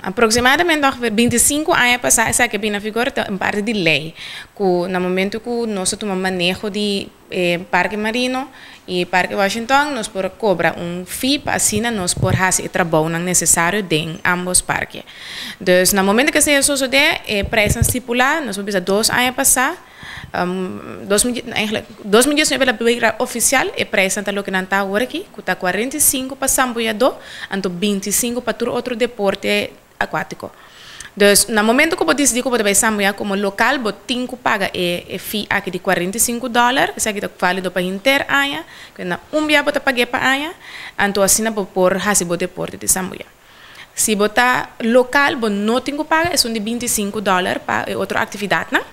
Aproximadamente ongeveer 25 aña pasá esaki a bini na vigor, ta un parti di lei ku na momento ku nos a tuma maneho di e Parke Marino i Parke Washington nos por a kobra un fee pa asina nos por hasi e trabounan nesesario den ambos parke. Dus na momento ku esei a sosodé e preisnan stipulá, nos por bisa 2 aña pasá, eigenlijk 2019 el a bira ofisial, e preisnan ta loke nan ta awor aki, ku ta 45 pa sambuyadó anto 25 pa tur otro deporte akuátiko. Dus na momento ku bo disidí ku bo ta bai sambuyá komo lokal, bo tin ku paga e fee aki di $45, esaki ta válido pa henter aña, ku na un bia bo ta pag'é pa aña, anto asina bo por hasi bo deporte di sambuyá. Si bo ta lokal, bo no tin ku paga esun di $25 pa e otro aktividatnan.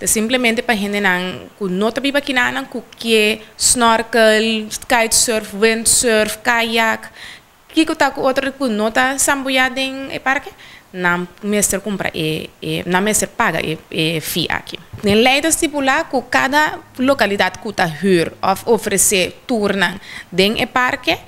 Ta simplemente pa hendenan ku no ta biba kinanan ku ke snorkel, kitesurf, windsurf, kayak, kiko ta ku otro ku no ta sambuyá den e parke, nan mester kumpra e nan mester paga e fee aki. Den lei ta stipulá ku kada lokalidat ku ta hür òf ofresé tournan den e parke,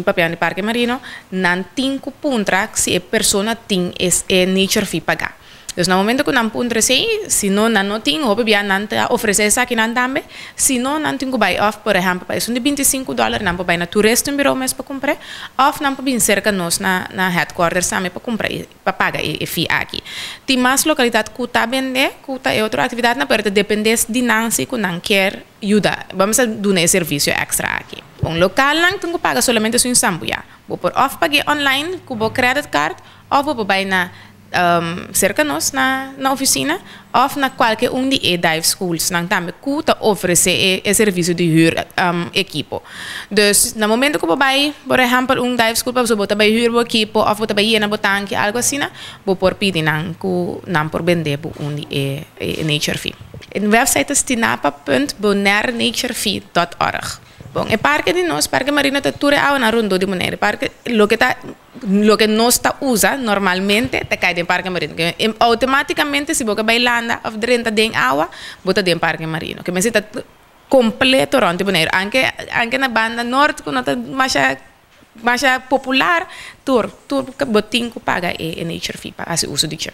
papia di Parke Marino, nan tin ku puntra si e persona tin e nature fee pagá. Dus na momento ku nan puntra esei, si no nan no tin, hopi bia nan ta ofresé esakinan tambe, si no nan tin ku bai òf por ehèmpel pa esun di $25 nan por bai na toeristenbureau mes pa kumpr'é, òf nan por bin serka nos na headquarters tambe pa kumpra pa paga e fee aki. Tin mas lokalidat ku ta bende, ku ta e otro aktividatnan, pero ta dependé di nan si ku nan kier yuda, bamos a duna e servisio èkstra aki. Un lokalnan tin ku paga solamente esun sambuyá. Bo por òf pag'é online ku bo credit card òf bo por bai na serka nos na ofisina òf na kualke un di e dive schools nan tambe ku ta ofresé e servisio di hür ekipo. Dus na momento ku bo bai, por ehèmpel, un dive school pasobra bo ta bai hür bo ekipo òf bo ta bai yena bo tanki algu asina, bo por pidi nan ku nan por bende bo un di e nature fee. E website ta stinapa.bonairenaturefee.org. Bon, e parke di nos, Parke Marino, ta tur e awanan rondó di Bonaire. Parke, loke ta loke nos ta usa normalmente ta kai den Parke Marino. Outomátikamente si bo ke bai landa òf drenta den awa, bo ta den Parke Marino. Ke mester ta kompleto rònt di Bonaire. Anke anke na banda nort ku no ta masha masha popular, tur tur bo tin ku paga e nature fee pa hasi uso di dje.